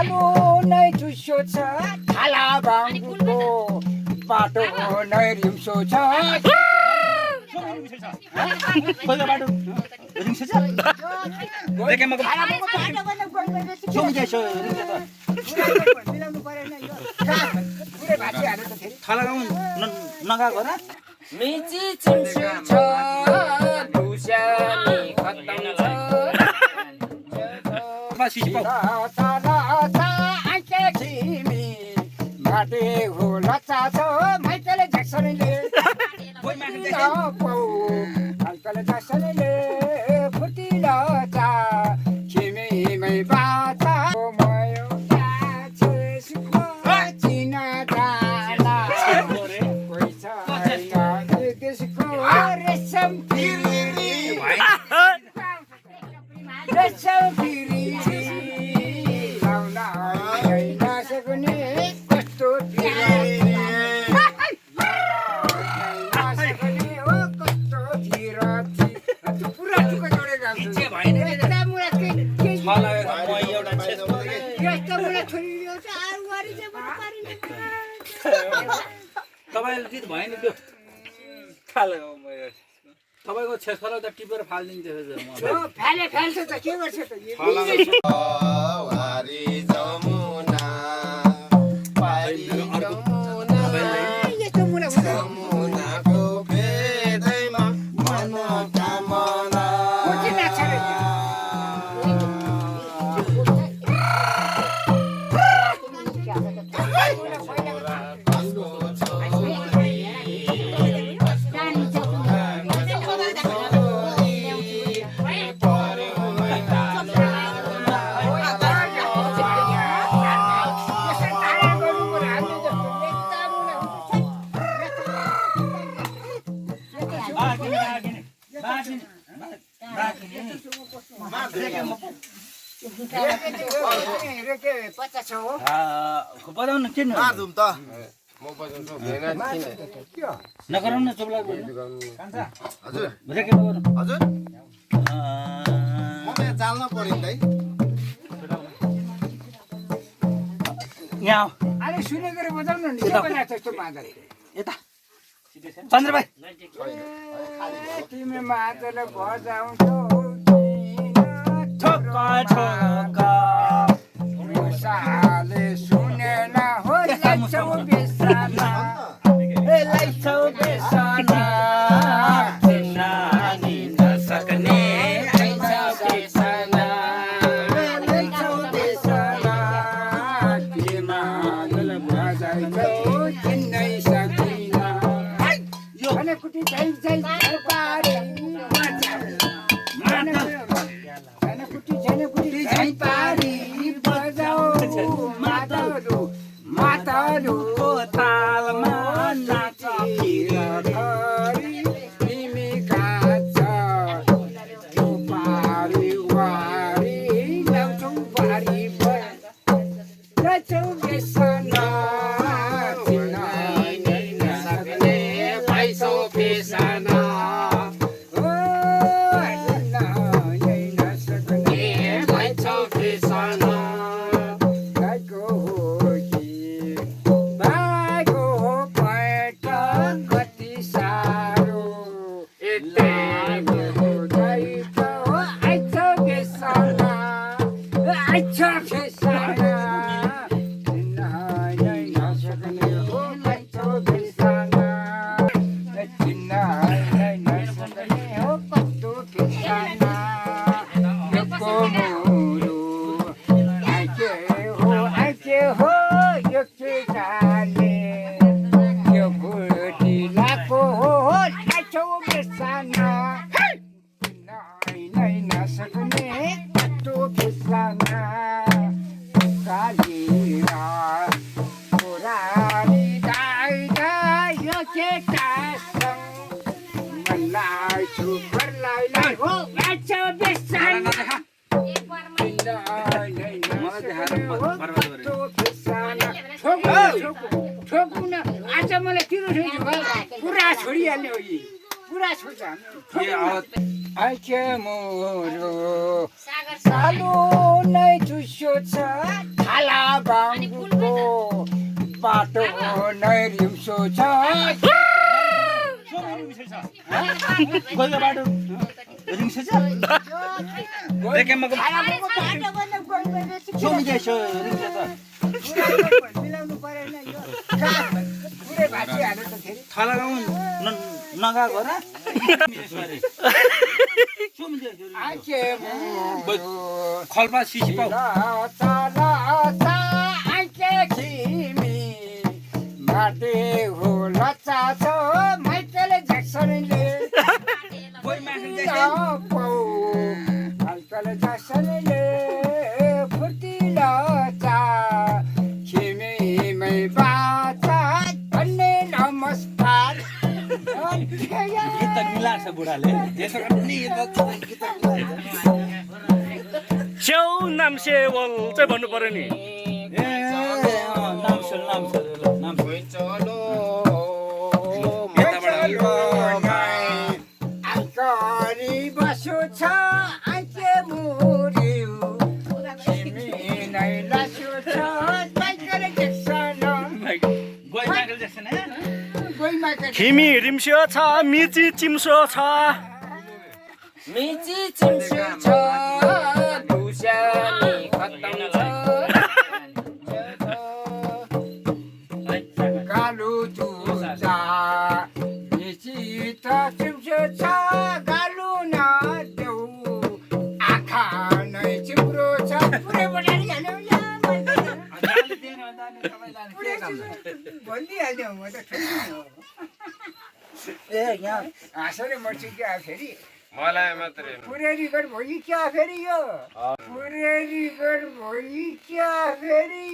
सालो नै चुसो छ थाला बाङ्गुको बाटो नै रिम्सो छ मिची चिम्सु छ दुस्यानी खत्तम माटे हो लच्चा छ माइकल ज्याक्सनले माइकल ज्याक्सनले फुर्तिलो चा छिमेमै बाचा मयो छेसको चिना डाला कोही छैन त्यसको रेशम फिरी रेशम फिरी तपाईले जित भयो नि त्यो तपाईको छेसफला त टिपेर फाल्दिन्छ फाले फाल्छ त के गर्छ त वारी जमुना पारी जमुना जमुनाको फेदैमा मनोकामना बजाउन किन मार्दुम त म बजाउँछु भेना किन नगराउन चुप लाग्यो हजुर रेके नगर्नु हजुर म यहाँ चाल्न पर्यो नि यहाँ अरे सुनेको रे बजाउनु नि के बजाएको त्यस्तो मादल यता चन्द्र भाइ तिमी मादल बजाउँछौ ठोक ठोक मुसाले सुनेन हो लाइछौ बेसाना लाइछौ बेसाना नानी नसक्ने लाइछौ बेसाना लाइछौ बेसाना तिमा मादल बजाउँछौ चिन्नै सकिन भने कुटी झै झै पारी मातालुको तालमा नाच तिमी कान्छ त्यो पारी वारी ल्याउँछौ बारी ल्याउँछौ बेसना चिनाइ नसक्ने भैसौ बेसना नसक्ने भैसौ बेसना आज मलाई तिरो पुरा छोडिहाल्यो पुरा छोड्छ मोरो सालो नै चुस्यो छ थाला बाङको बाटो नै रिम्सो छ गएको बाटो रिङ्से छ देखे म सोमिदेशो रिङ्से छ मिलाउनु परेन यो पुरै भाँचिहाल्यो त फेरि थाला गाउँ नगएको र आके खल्पा सिसी पाउ आके खिमी माटे हो लच्चा छ माइकल ज्याक्सनले माइकल ज्याक्सनले फुर्तिलो चा खिमीमै बाचा भन्ने नमस्कार गीत मिलाएको छ बुढाले यसो गर्ने स्याउ नाम सेवल चाहिँ भन्नु पर्यो नि नाम चलो आइकरी बसो छ आइके मुरिउ तिमी नै लासो छ माइकल ज्याक्सन खिमी रिम्स्यो छ मिची चिम्सो छ मिची चिम्सो छ दुस्यानी खत्तम छ कालो जुजा मिची त चिम्सो छ गालु नदेऊ आँखा नै चिम्रो छ पुरै बटारी हाल्यो भनिदिइहाल्यो म त ए यहाँ हाँसेर मर्छु क्या फेरि मलाई मात्रै पुरै रिकर्ड भयो क्या फेरि यो पुरै रिकर्ड भयो क्या फेरि